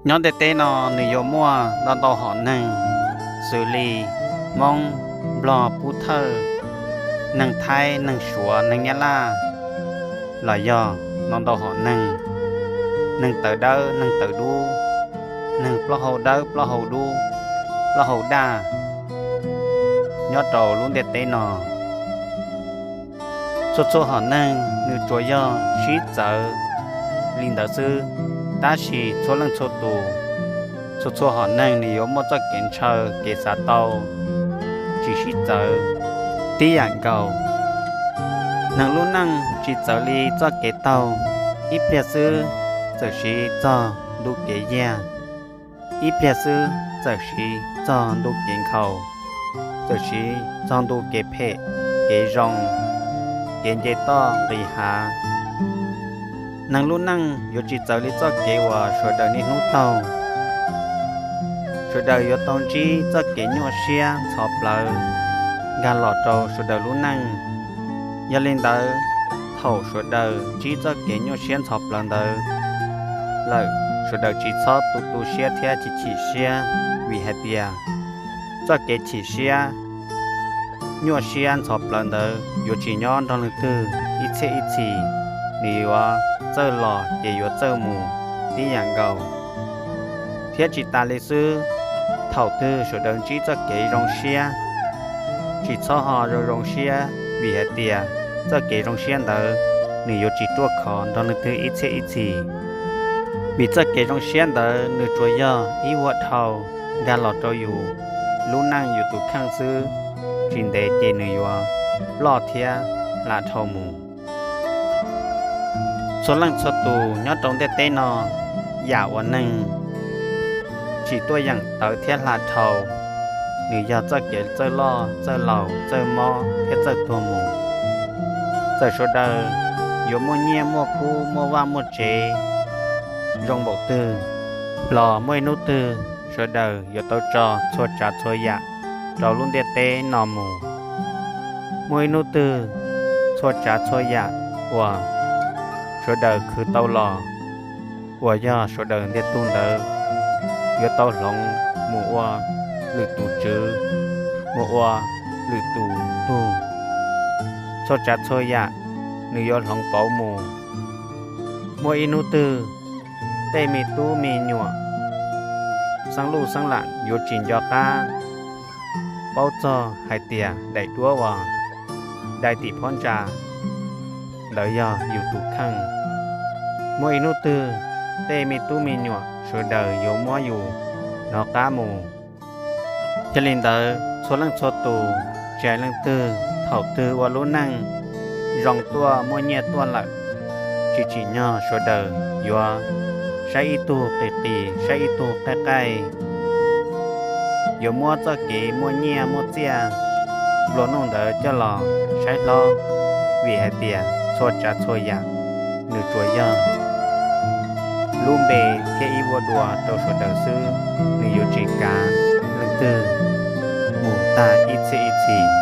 Nyob ntiaj teb no nws yuav muaj ntau ntau hom neeg, xws li Hmoob, Nplog, Pub Thawj, neeg Thaib, neeg Suav, neeg Nyab Laj, los yog ntau ntau hom neeg, neeg tawv dawb, neeg tawv dub, neeg plaub hau dawb, plaub hau dub, plaub hau daj, nyob rau lub ntiaj teb no. Txhua txhua hom neeg nws tsuas yog sib txawv li ntawd xwb, tab sis txhua leej txhua tus, txhua txhua hom neeg nws yuav muaj txoj kev ntshaw kev xav tau, tsis sib txawv tib yam nkaus. Neeg lub neej tsis txawv li txoj kev taug, ib pliag xwb txawm siv txog ntu kev yag, ib pliag xwb txawm siv txog ntu kev nkhaus, txawm siv txog ntu kev phem, kev zoo, kev nce toj nqis hav. Neeg lub neej yuav tsis txawv li txoj kev uas sawv daws niaj hnub taug. Sawv daws yuav tau ntsib txoj kev nyuaj siab ntxhov plawv nkag los rau sawv daws lub neej. Yog li ntawd, thaum sawv daws ntsib txoj kev nyuaj siab ntxhov plawv ntawd lawm, sawv daws tsis txhob tu tu siab thiab chim chim siab, vim hais tias txoj kev chim siab, nyuaj siab ntxhov plawv ntawd yuav tsis nyob nrog leej twg ib txhiab ib txhis, nws yuav txawj los ces yuav txawj mus tib yam nkaus. Thiab tsis tas li xwb, thaum twg sawv daws ntsib txoj kev zoo siab, tsis txhob ho zoo zoo siab, vim hais tias txoj kev zoo siab ntawd nws yuav tsis ruaj khov nrog leej twg ib txhiab ib txhis. Vim txoj kev zoo siab ntawd nws tsuas yog ib vuag dhau nkag los rau yus lub neej yus tus kheej xwb, tsis ntev ces nws yuav ploj thiab hla dhau mus. Txhua leej txhua tus nyob rau ntiaj teb no, yam uas neeg tsis tuaj yeem tawv thiab hla dhau, nws yog txoj kev txawj loj txawj laus txawj mob thiab txawj tuag mus. Txawm sawv daws yuav muaj nyiaj muaj kub muaj vaj muaj tsev zoo npaum twg los muaj ib hnub twg sawv daws yuav tau tso txhua tsav txhua yam rau lub ntiaj teb no mus. Muaj ib hnub twg txhua tsav txhua yam uas sawv daws khwv tau los, uas yog sawv daws ntiag tug ntawd, yuav tau hloov mus ua lwm tus tswv, mus ua lwm tus tug. Txhua tsav txhua yam nws yuav hloov pauv mus. Muaj ib hnub twg tej me tub me nyuam xeeb luj xeeb lam yuav tsis nco qab paub txog hais tias daim duab uas dai tim phab ntsa ntawd yog yus tus kheej. Muaj ib hnub twg tej me tub me nyuam sawv daws yuav muab yus hnov qab mus. Yog li ntawd txhua leej txhua tus, tsis hais leej twg, thaum twg ua lub neej zoo tuaj muaj nyiaj tuaj lawm, tsis tsim nyog sawv daws yuav saib ib tug qis qis saib ib tug qaij qaij, yuav muab txoj kev muaj nyiaj muaj txiaj nplua nuj ntawd coj los saib hlob, vim hais tias txhua tsav txhua yam nws tsuas yog lub npe thiab ib vuag dua rau sawv daws xwb, nws yuav tsis kav leej twg mus tag ib txhiab ib txhis.